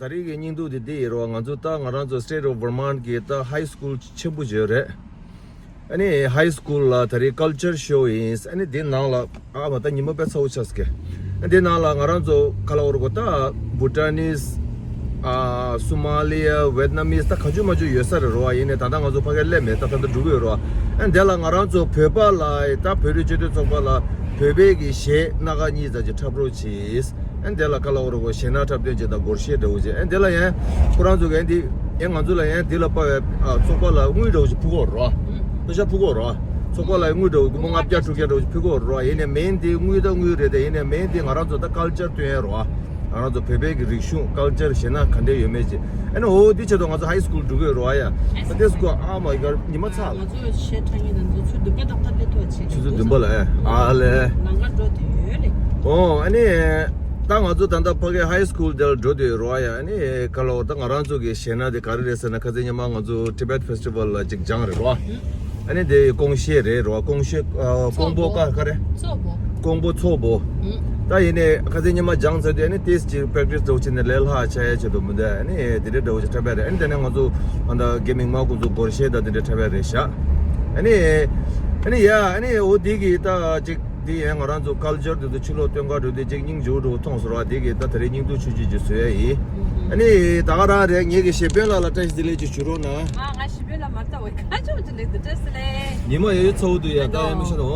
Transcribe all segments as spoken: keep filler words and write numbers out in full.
ད་རེས་ཀྱི་སྙིང་སྡུག་དེ་འདི་ཡིན་རོ། ང་ཚོ་ད་ང་རང་ཚོ་State of Vermont གི་ད་High School ཆེན་པོ་ཅིག་ཡོད་རེད། ཨ་ནི་High School ལ་ད་རེས་Culture Show ཡིན། ཨ་ནི་དེ་ནང་ལ་ཨ་མ་ད་ཉི་མ་དཔེ་ཚ་བོ་ཆགས་ཀྱི། ཨ་དེ་ནང་ལ་ང་རང་ཚོ་ག་ལ་འོར་གོ་ད་Bhutanese ཨ་Somalia Vietnamese ད་ག་ཚོད་མ་ཚོད་ཡོད་ས་རེད་རོ། ཡིན་ནའི་ད་ལྟ་ང་ཚོ་ཕ་གིར་སླེབས་མེད། ད་ད་ལྟ་འགྲོ་གི་ཡོད་རོ། ཨ་དེ་ལ་ང་རང་ཚོ་བོད་པ་ལ་ད་བོད་རིགས་སྤྱི་མཐུན་ཚོགས་པ་ལ་བོད་པའི་གི་གཞས་སྣ་ཁ་གཉིས་ཙམ་ཅིག་འཁྲབ་རོགས་གྱིས། ཨ་དེ་ལ་ག་ལ་འོར་གོ་གཞས་སྣ་འཁྲབ་སྟོན་ཅིག་དང་སྒོར་གཞས་འདྲ་བོ་ཅིག། ཨ་དེ་ལ་ཡང་ཁོ་རང་ཚོ་གི་ཨ་འདི་ཨེ་ང་ཚོ་ལ་ཡང་འདི་ལ་དཔའ་བའི་ཨ་ཚོགས་པ་ལ་དངུལ་འདྲ་བོ་ཅིག་ཕུལ་གོ་རོ། ཨ་པེ་ཤ་ཕུལ་གོ་རོ། ཚོགས་པ་ལ་དངུལ་འདྲ་བོ་སྒོར་མོ་ལྔ་བརྒྱ་དྲུག་བརྒྱ་འདྲ་བོ་ཅིག་ཕུལ་གོ་རོ། ཡིན་ནའི་མེན་འདི་དངུལ་ད་དངུལ་རེད་དེ། ཡིན་ནའི་མེན་འདི་ང་རང་ཚོ་ད་Culture སྟོན་ཡ་རོ། ང་རང་ཚོ་བོད་པའི་གི་རིག་གཞུང་Culture གཞས་སྣ་ག་འདྲས་ཡོད་མེད་ཅིག། ཨ་ནི་འོ་འདི་ཆེད་དུ་ང་ཚོ་High School འགྲོ་གི་ཡོད་རོ། ཨ་ཡ་ད་དེ་སྐོར་ཨ་མ་ཡི་གར་ཉི་མ་ཚ་ལ། ང་ཚོ་གཞས་འཁྲབ་མཁན་དང་ཚོ་ཆུ་འདུན་པ་ཏག་ཏག་སླེབས་ཐུབ་པ་བྱེད། ཆུ་ཚོད་བདུན་པ་ལ་ཨེ་ཨ་ལེ། ལམ་ཁ་འགྲོ་དུས་ཡོད་ལེ། ཨོ་ཨ་ནི་ད་ང་ཚོ་ད་ལྟ་ཕ་གི་High School དེ་ལ་འགྲོ་དུས་རོ། ཨ་ཡ་ཨ་ནི་ག་ལོ་ད་ང་རང་ཚོ་གི་གཞས་སྣ་དེ་ག་རེ་རེད་ཟེར་ན། ཁ་སང་ཉི་མ་ང་ཚོ་Tibet Festival ལ་ཅིག་སྦྱངས་རེད་རོ། ཨ་ནི་དེ་ཀོང་ཤེ་རེད་རོ། ཀོང་ཤེ་ཀོང་པོ་ཀ་ག་རེ། ཀོང་པོ་ཚོགས་པོ། ད་ཡིན་ནའི་ཁ་སང་ཉི་མ་སྦྱངས་ཚར་དུས་ཨ་ནི་ཏིས་ཅིག་practice འདྲ་བོ་བྱས་ནས་ལས་སླ་ཆགས་ཡ་ཆེད་དུ་མི་འདུག། ཨ་ནི་དེ་འདྲའི་འདྲ་བོ་ཅིག་འཁྲབ་པ་རེད། ཨ་ནི་དེ་ནས་ང་ཚོ་ཨ་ད་རྒན་མིག་དམར་ཁོང་ཚོ་སྒོར་གཞས་དང་དེ་འདྲ་འཁྲབ་པ་རེད་ཤག། ཨ་ནི་ཨ་ནི་ཡ་ཨ་ནི་འོ་དེ་གི་ད་ཅིག་དེ་ཡང་ང་རང་ཚོ་Culture དེ་ཚོ་ཕྱི་ལོགས་སྟོན་ག་འགྲོ་དུས་ཅིག་སྙིང་རྗེ་བོ་འདྲ་བོ་མཐོང་སོང་ར། དེ་གི་ད་ད་རེས་སྙིང་སྡུག་ཆུང་ཆུང་ཅིག་བཟོ་ཡ་ཡིན། ཨ་ནི་ད་ག་རང་རེད། ངེད་ཀྱི་གཞས་དཔོན་ལགས་ལ་བཀྲ་ཤིས་བདེ་ལེགས་ཅིག་ཞུ་རོགས་གནང་། ཨ་ང་གཞས་དཔོན་ལགས་མ་ལྟ་བས་ཁ་ཆུང་ཅིག་ལེགས་འདུག་བཀྲ་ཤིས་བདེ་ལེགས། ཉི་མ་ཡོད་ཚ་བོ་འདུག་ཡ། ད་ཡ་མི་ཤེས་ནོ།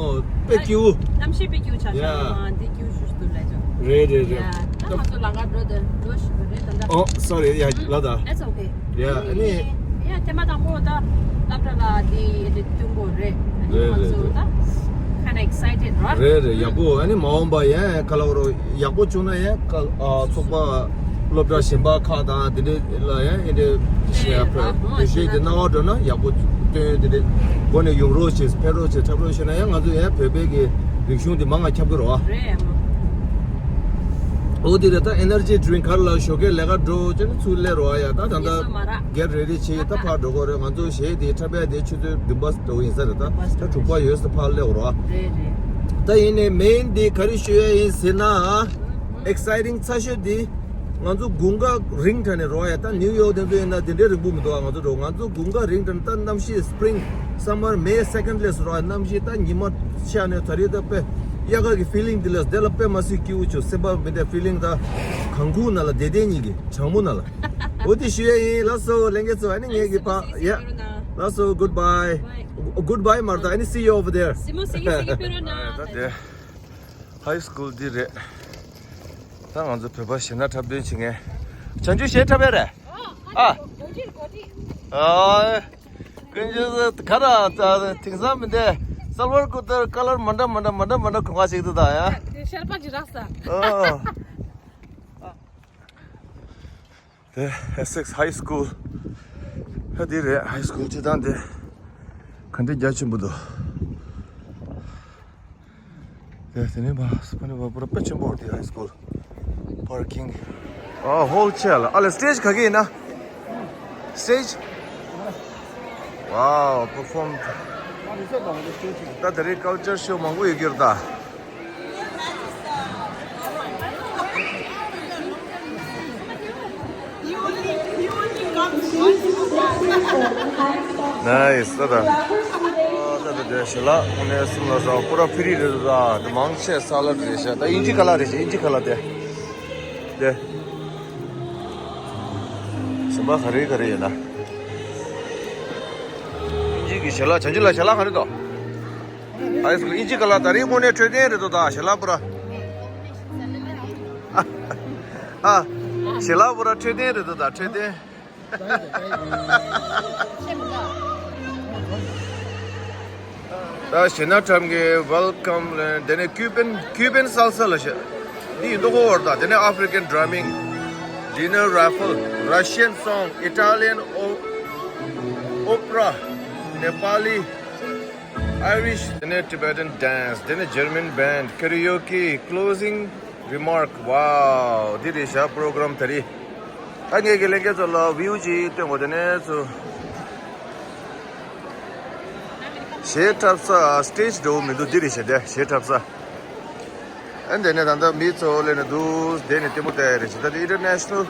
དཔེ་སྐྱིད་བོ། གནམ་གཤིས་དཔེ་སྐྱིད་བོ་ཆགས་ཤག། ཡ་ཨ་འདི་སྐྱིད་བོ་ཞུ་ཞུ་འདུག་ལས་ཅོ། རེད་རེད་རེད། ཡ་ད་ང་ཚོ་ལམ་ཁ་འགྲོ་དོན་འགྲོ་ཞུ་གི་རེད་ད་ལྟ། ཨོ་sorry ཡ་ལ་ད། It's okay. ཡ་ཨ་ནི། ཡ་ཐེངས་མ་དང་པོ་ད་སློབ་གྲྭ་ལ་འདི་འདི་མཐུན་པོ་རེད། ཨ་ནི་རེད་ང་རེད་ཚོ་རེད། ད་kind of excited ར། རེད་རེད། ཡག་པོ། ཨ་ནི་མ་འོངས་པ་ཡང་ཁ་ལག་རོ་ཡག་པོ་བྱུང་ན་ཡང་ཁ་ཨ་ཚོགས་པ་སློབ་གྲྭ་གཞན་པ་ཁག་དང་དེ་འདྲ་ལ་ཡང་ཨེ་འདྲ་བཤད་ཡ་ཕོད། དེ་བཤད་དེ་གནང་བ་འགྲོ་ན་ཡག་པོ་སྟོན་དེ་འདྲ་སྒོ་ནས་ཡོང་རོགས་བྱེད། ཕེབས་རོགས་བྱེད། འཁྲབ་རོགས་བྱེད་ན་ཡང་ང་ཚོ་ཡང་བོད་པའི་གི་རིག་གཞུང་དེ་མང་ང་ཁྱབ་གི་རོ། རེད་ཨ་མ། འོ་དེ་རེད། ད་energy drink ག་རེ་ལ་ཞོགས་ཀས་ལས་ཀ་འགྲོ་བྱས་ནས་ཚུར་སླེབས་རོགས་ཡ། ད་ད་ད་ངེས་སོ་མ་ར། Get ready བྱས་ད་ཕར་འགྲོ་དགོས་རེད། ང་ཚོ་གཞས་དེ་འཁྲབ་ཡ་དེ་ཆུ་ཚོད་བདུན་པ་འགྲོ་ཡིན་ས་རེད། ད་ད་དྲུག་པ་ཡོད་ས་ཕར་སླེབས་རོགས། རེད་རེད། ད་ཡིན་ནའི་main དེ་ག་རེ་ཞུ་ཡ་ཡིན་ཟེར་ན། Exciting ཚ་ཤོས་དེ་ང་ཚོ་དགུན་ཁ་རིང་དྲགས་ནས་རོགས་ཡ། ད་ནིའུ་ཡོག་དེ་ཚོ་ཡིན་ན་དེ་འདྲའི་རིང་པོ་མི་འདུག་ཨ། ང་ཚོ་འགྲོ་ང་ཚོ་དགུན་ཁ་རིང་དྲགས་ནས་ད་གནམ་གཤིས་spring summer May second ལས་སུ་རོགས་ཡ། གནམ་གཤིས་ད་ཉི་མ་ཤར་ནས་ད་རེས་ད་དཔེ་དབྱར་ཁ་གི་feeling དེ་ལས་དེ་ལ་དཔེ་མ་སྲིད་སྐྱིད་པོ་བྱུང་། སེམས་པ་མི་བདེ་feeling ད་གངས་ཁུག་ནང་ལ་བསྡད་བསྡད་ཉིད་ཀྱི་གྲང་མོ་ནང་ལ། འོ་དེ་ཞུ་ཡ་ཡིན། ལགས་སོ་ལྷན་རྒྱས་ཚོ། ཨ་ནི་ངེད་ཀྱི་ཕ་ཡ། ལགས་སོ་goodbye. Goodbye མ་རེད་ད། ཨ་ནི་see you over there. ད་དེ་high school འདི་རེད། ད་ང་ཚོ་བོད་པ་གཞས་སྣ་འཁྲབ་སྟོན་བྱེད་མཁན། བྱང་ཆུབ་གཞས་འཁྲབ་ཡ་རེད། ཨ། ཨ། ཀུན་སྤྱོད་ག་ར་ད་དེང་སང་མི་འདྲ། སལ་ཝར་ཀུར་ཏར་ཀ་ལར་མ་འདྲ་མ་འདྲ་མ་འདྲ་མ་འདྲ་གོན་ག་ཞིག་ཏུ་ད་ཡ། དེ་ཤར་པ་ཅི་རག་ས། ཨོ། དེ་Essex High School ཧ་དེ་རེད། high school སྤྱི་བཏང་དེ་ག་འདྲ་རྒྱ་ཆེན་པོ་འདུག། དེ་དེ་ནས་བ་སི་པ་ནི་བ་པུ་ར་དཔེ་ཆེན་པོ་རེད། དེ་high school parking ཨ་hall ཆེ་ལ། ཨ་ལེ་stage ག་གི་ཡིན་ན། stage wow perform ད་དེ་རིང་culture show མང་པོ་ཡོད་ཀྱི་རེད་ད། Nice ད་ད། ད་ད་དེ་ཞལ་ལག་དངོས་གནས་གསུམ་ལ་ཟ་པུ་ར་free རེད་ད། དེ་མང་ཆེ་salad རེད་ཤག། ད་དབྱིན་ཇི་ཁ་ལག་རེད་ཤག། དབྱིན་ཇི་ཁ་ལག་དེ་དེ། གཞན་པ་ག་རེ་ག་རེ་ཡོད་ན། དབྱིན་ཇི་གི་ཞལ་ལག་བྱང་ཆུབ་ལ་ཞལ་ལག་ག་རེ་འདུག། ཨ་ཡེ་སི་ཀི་རིམ་དབྱིན་ཇི་ཁ་ལག་ད་རེས་དངོས་གནས་འཕྲོད་བསྟེན་རེད་འདུག་ད། ཞལ་ལག་པུ་ར། ཨ། ཞལ་ལག་པུ་ར་འཕྲོད་བསྟེན་རེད་འདུག་ད། འཕྲོད་བསྟེན། ད་གཞས་སྣ་འཁྲབ་མཁན་welcome ལ། དེ་ནས་Cuban Cuban salsa ལ་ཤ། འདི་ཡིན་མདོག་ཁ་པོ་རེད་ད། དེ་ནས་African drumming, dinner raffle, Russian song, Italian o- opera, Nepali, Irish, དེ་ནས་Tibetan dance, དེ་ནས་German band, karaoke, closing remark. Wow འདི་རེད་ཤག་program ད་རེས། ད་ངེད་ཀྱི་ལྷན་རྒྱས་ཚོ་ལ་view ཅིག་སྟོན་དགོས། དེ་ནས་ཚུ་གཞས་འཁྲབ་ས་stage འདྲ་བོ་མི་འདུག། འདི་རེད་ཤག་དེ་གཞས་འཁྲབ་ས། ཨ་དེ་ནས་ད་ལྟ་མི་ཚོ་སླེབས་ནས་འདུག། དེ་ནས་ལྟད་མོ་ལྟ་ཡ་རེད་ཤག། ད་དེ་international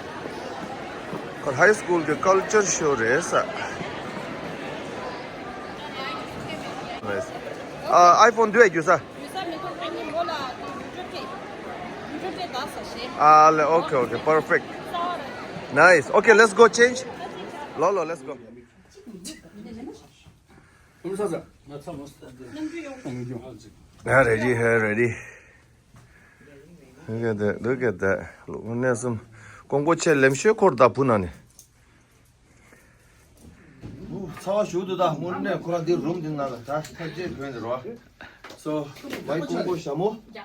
ཁོ་ཧའི་སི་ཀུལ་གྱི་ཀལ་ཅར་ཤོ་རེད་ས། Nice. ཨ། iPhone འདུག་ཨེ་རྒྱུ་ས། ཨ་ལེ། Okay, okay, perfect. Nice. Okay, let's go change. ལོ་ལོ། Let's go. ཡ། ready, ཡ། ready. Look at that, look at that. ལོ་ངོ་གནས་གསུམ། ཀོང་པོ་ཆེ་ལེམ་ཤོད་འཁོར་ད་བུ་ན་ནི། ཚ་བ་ཞུ་དུ་ད་དངོས་གནས་ཁོ་རང་འདི་རུམ་འདི་ནང་ལ་ད་ཐབས་ཅེས་གོན་འདི་རོ། So, my ཀོང་པོ་ཞྭ་མོ། ག་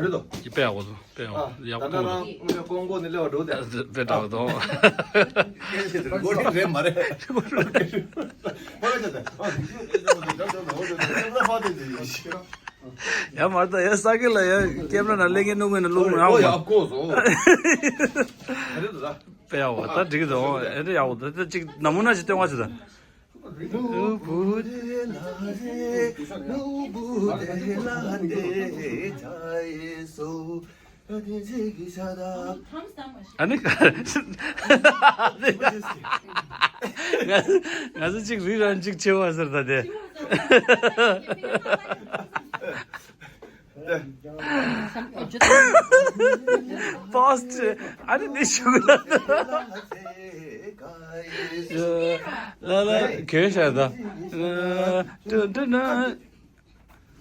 རེ་དོ། ཡི་པེ་ཡག་པོ་འདུག་པེ་ཡག་པོ། ཡག་པོ་འདུག་ད་ལྟ་རང་ཀོང་པོ་ནི་ལེ་བ་འགྲོ་དེ། པེ་འདྲ་བ་འདུག་སྐད་ཆ་དེ་རེ་གོ་རིག་རེད་མ་རེད། ཡ། མར་ད་ཡ་ས་ཀི་ལ་ཡ་ཀེམ་ར་ན་ལེ་ངེ་ནུ་མེ་ན་ལུག་རང་ཨོ་ཡ། ཨོ་ཡ། of course. ཨོ། ག་རེ་འདུག་ད། པེ་ཡག་པོ། ད་འགྲིག་གི་འདུག་ཨེ་འདྲ་ཡག་པོ། ད་ད་ཅིག་ན་མུ་ན་ཅིག་སྟོན་བ་ཅིག་ད། ནུ་བུ་དེ་ལ་རེ། ནུ་བུ་དེ་ལ་དེ་ཆ་ཡེ་སོ། ཨ་ནི། ང་ང་ཚོ་གཅིག་རི་རང་གཅིག་ཆེ་བ་ཟེར་ད་དེ། པོ་སི་ཊི། ཨ་ནི་འདི་ཞུ་གི་ལ་ལ་ལ་གོས་ཤ་ད། ཏུ་ཏུ་ན།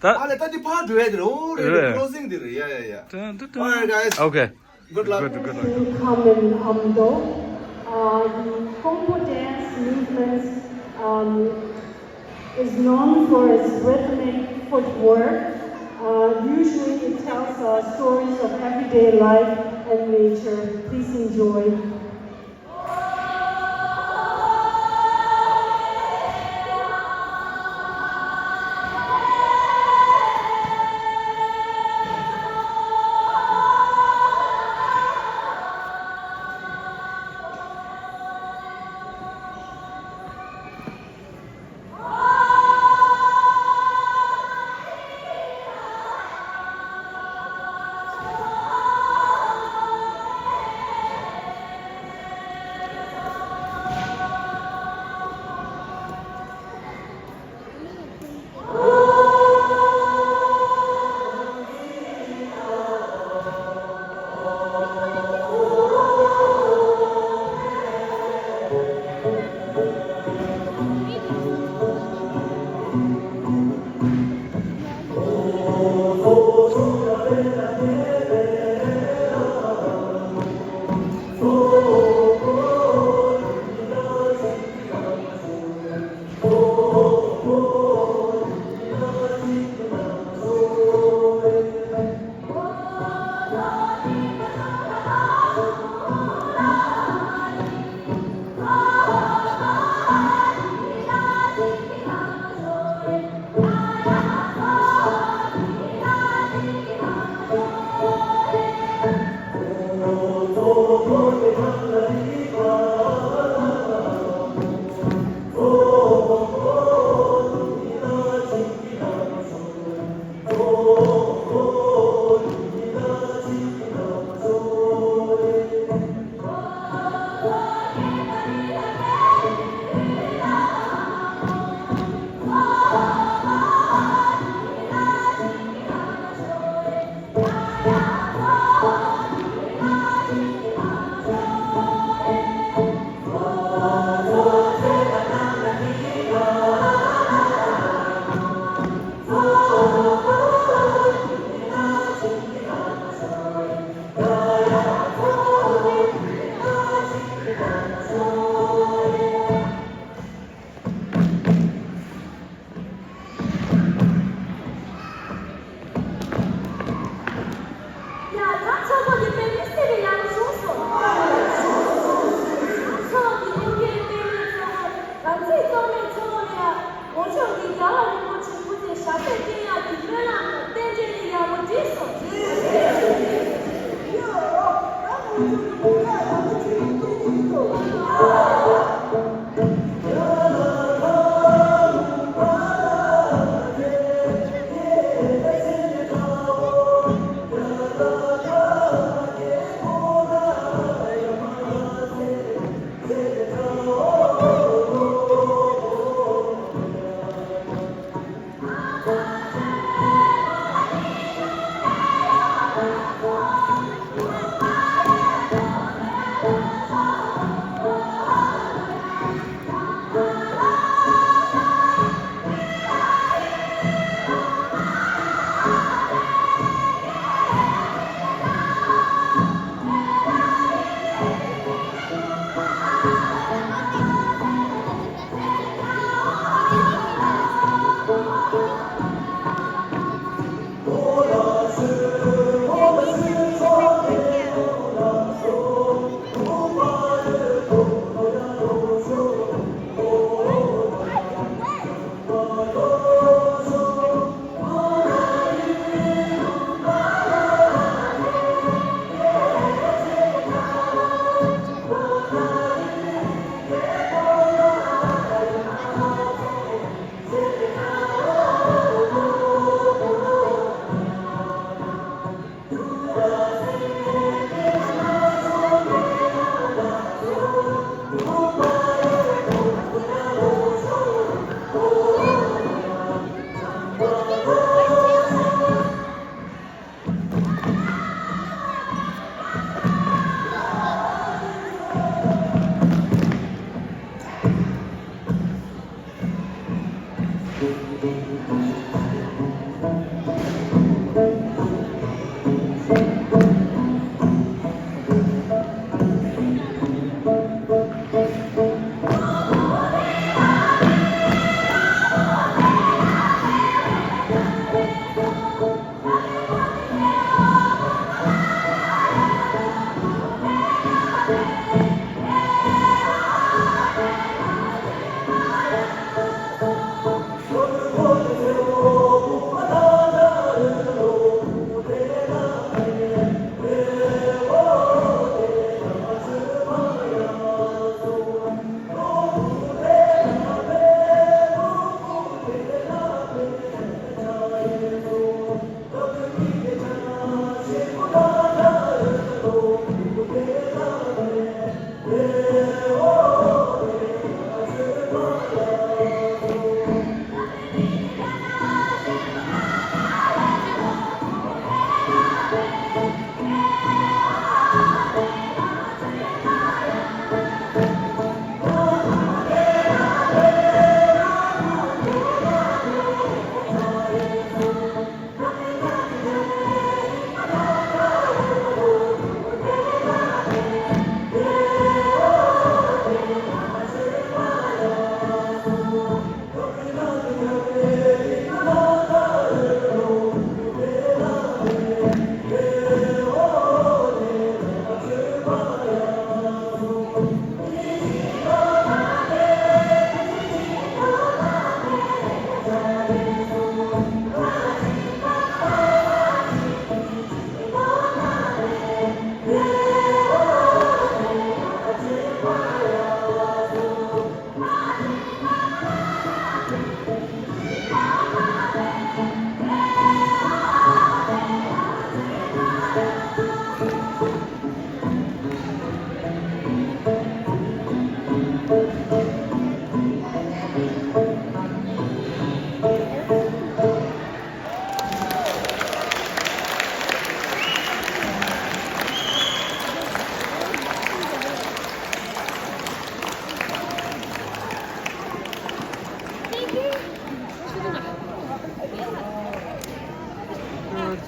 ད། ཨ་ལེ། ད་འདི་ཕར་འགྲོ་ཡ་དེ་རེད། ཨོ་རེད། རེད། closing དེ་རེད། ཡ་ཡ་ཡ། ཏུ་ཏུ་ཏུ། All right, guys. Okay. Good luck. Good, good luck. Come in Amdo. Uh, the Kongpo dance movement, um, is known for its rhythmic footwork. Uh, usually it tells, uh, stories of everyday life and nature. Please enjoy.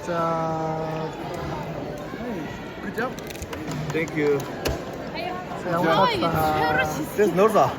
자, Good job. Thank you. This is Norza.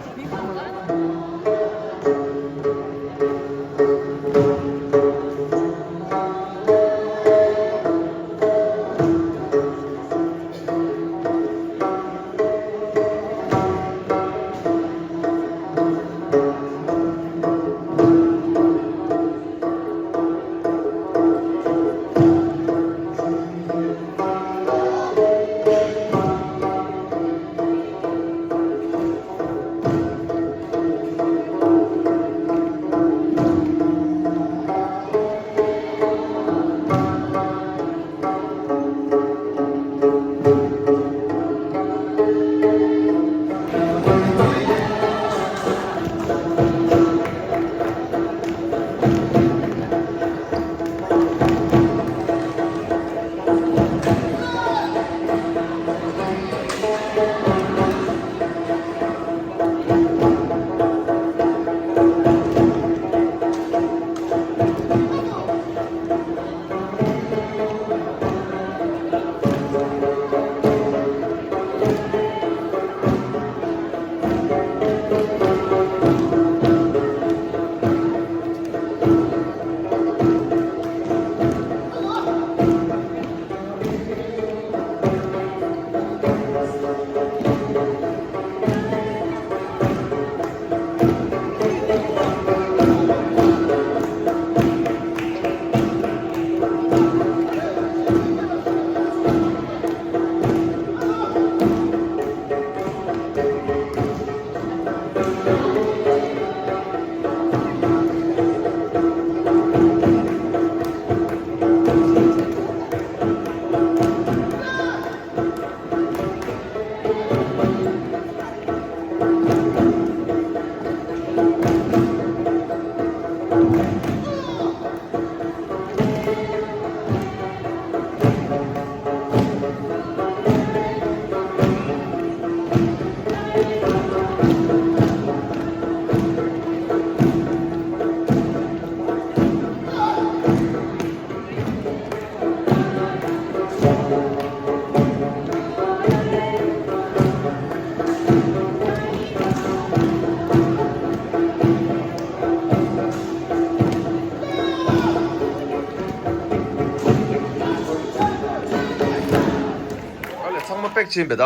ཨ་ལས་ཚང་མ་པེག་ཕྱིན་པས་ད།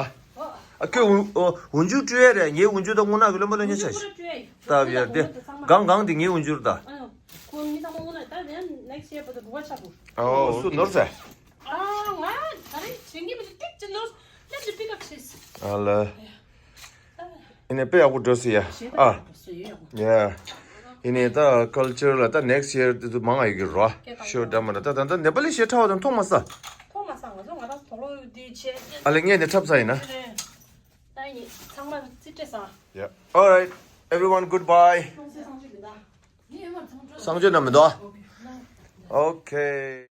ཨ་ཁྱོད་འུ་འུ་འཇུ་སྤྲོད་ཡས་རེད། ངའི་འུ་འཇུ་དང་རྔུལ་ནག་གི་བློན་པོ་བློན་ཆེན་ཆགས་ཤིག་ད་བར་དེ་གང་གང་དེ་ངའི་འུ་འཇུར་ད། ཁོ་མི་ཚང་མ་དངོས་གནས་ད་ནས་next year བར་དུ་རུ་བ་ཆགས་འདུག་ཨོ་སུ་ནོར་ཟེ། ཨ་ང་ད་རེས་བྱེད་ངེས་མི་འདུག་ཏིག་ཅི་ནོར་let me pick up ཤེས། ཨ་ལ། ཨ་ནི་དཔེ་ཡག་པོ་འགྲོ་སི་ཡ། ཞེ་ཨ། ད་སུ་ཡོད་ཡག་པོ། ཡ། ཡིན་ནའི་ད་culture ལ་ད་next year དེ་ཚོ་མང་ང་ཡོད་ཀྱི་རོ། སྐད་བཏང་ཤོ་འདྲ་མ་འདྲ་ད་ད་ད་ནེ་པ་ལི་ཞེ་ཁྲ་བ་དང་མཐོང་མ་ས། མཐོང་མ་ས་ང་ཚོ་ང་རང་དོག་ལོ་དེ་ཆེ། ཨ་ལེ་ངས་ནི་འཁྲབ་ས་ཡིན་ན། ད་ཡིན་ཚང་མ་རྩིས་སྤྲད་ས། Yeah. All right. Everyone, goodbye. གསང་སྤྱོད་ན་མི་འདུག Okay.